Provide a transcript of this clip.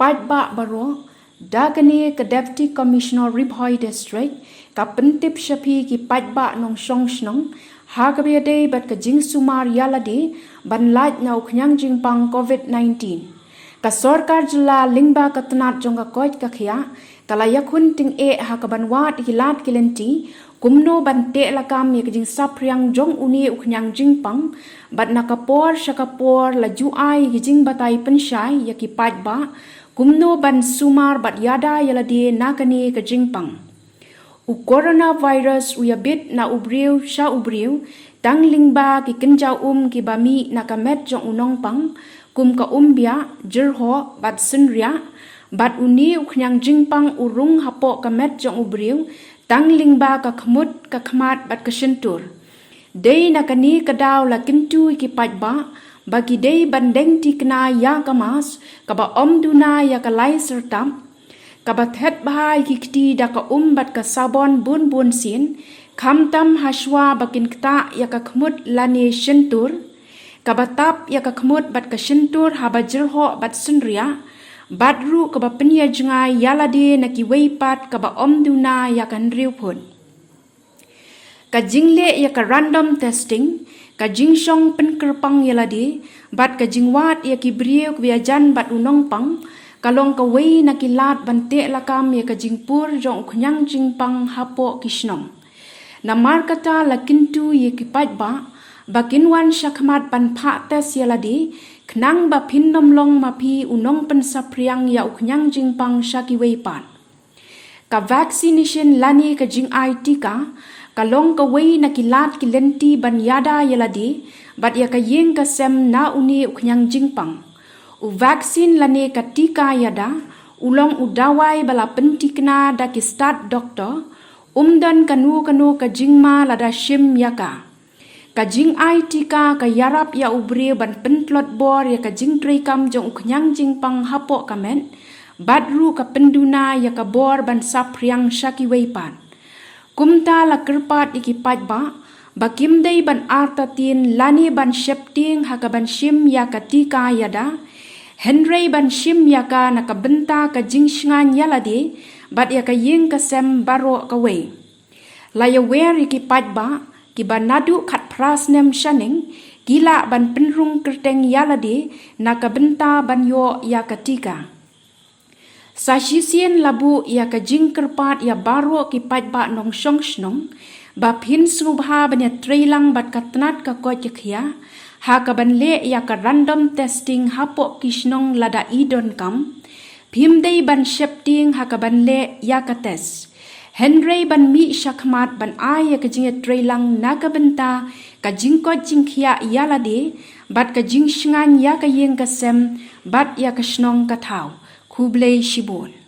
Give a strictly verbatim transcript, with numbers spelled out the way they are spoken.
paidbah baroh, da kane ka Deputy Commissioner Ri Bhoi District ka pyntip sha phi ki paidbah nongshong shnong ha kaba ïadei bad ka jingsumar ïalade ban lait na u khñiang jingpang COVID nineteen. Ka sorkar jylla lyngba ka tnat jong ka koit ka khiah ka la ïakhun tyngeh ha kaban wad ki lad ki lynti kumno ban teh lakam ïa ka jingsaphriang jong une u khñiang jingpang, bad na ka por sha ka por la ju ai ki jingbatai pynshai ïa ki paidbah kumno ban sumar bad ïada ïalade na kane ka jingpang. U coronavirus u ïabit na u briew sha u briew tang lyngba ki kynja um kiba mih na ka met jong u nongpang, kum ka umbiah, jyrhoh bad synriah, bad une u khñiang jingpang u rung hapoh ka met jong u briew tang lyngba ka khmut, ka khmat bad ka shyntur. Dei na kane ka daw la kyntu ïa ki paidbah ba ki dei ban deng thikna ïa ka mask kaba ym duna ïa ka lai syrtap, kaba thet bha ïa ki kti da ka um bad ka sabon bun bun sien, khamtam hashwa ba kin ktah ïa ka khmut lane shyntur, kaba tap ïa ka khmut bad ka shyntur haba jyrhoh bad synriah, bad ruh kaba pynïajngai ïalade na kiwei pat kaba ym duna ïa ka hynriew phut. Ka jingleh ïa ka random testing, ka jingshong pynkyrpang ïalade, bad ka jingwad ïa ki briew kiba ïajan bad u nongpang, ka long kawei na ki lad ban teh lakam ïa ka jingpur jong u khñiang jingpang hapoh ki shnong. Namar kata la kyntu ïa ki paidbah ba kin wan shakhmat ban phah test ïalade, khnang ba phin ym long ma phi u nongpynsaphriang ïa u khñiang jingpang sha kiwei pat. Ka vaccination lane ka jingai tika ka long kawei na ki lad ki lynti ban ïada ïalade bad ïa ka ïing ka sem na une u khñiang jingpang. U vaccine lane ka tika ïada u long u dawai ba la pynthikna da ki stad doktor, um don kano kano ka jingma lada shim ïa ka. Ka jingai tika ka ïarap ïa u briew ban pyntlot bor ïa ka jingtreikam jong u khñiang jingpang hapoh ka met, bad ruh ka pynduna ïa ka bor ban saphriang sha kiwei pat. Kumta la kyrpad ïa ki paidbah ba kim dei ban artatien lane ban sheptieng ha kaban shim ïa ka tika ïada, hynrei ban shim ïa ka na ka bynta ka jingshngaiñ ïalade bad ïa ka ïing ka sem baroh kawei. La ïawer ïa ki paidbah kiba naduh khatphra snem shaneng ki lah ban pynrung kyrteng ïalade na ka bynta ban ïoh ïa ka tika. Sa shisien la buh ïa ka jingkyrpad ïa baroh ki paidbah nongshong shnong ba phin sngewbha ban ïatreilang bad ka tnat ka koit ka khiah ha kaban leh ïa ka random testing hapoh ki shnong lada i donkam. Phim dei ban sheptieng ha kaban leh ïa ka test, hynrei ban mih shakhmat ban ai ïa ka jingïatreilang na ka bynta ka jingkoit jingkhiah ïalade bad ka jingshngaiñ ïa ka ïing ka sem bad ïa ka shnong ka thaw. Khublei shibun.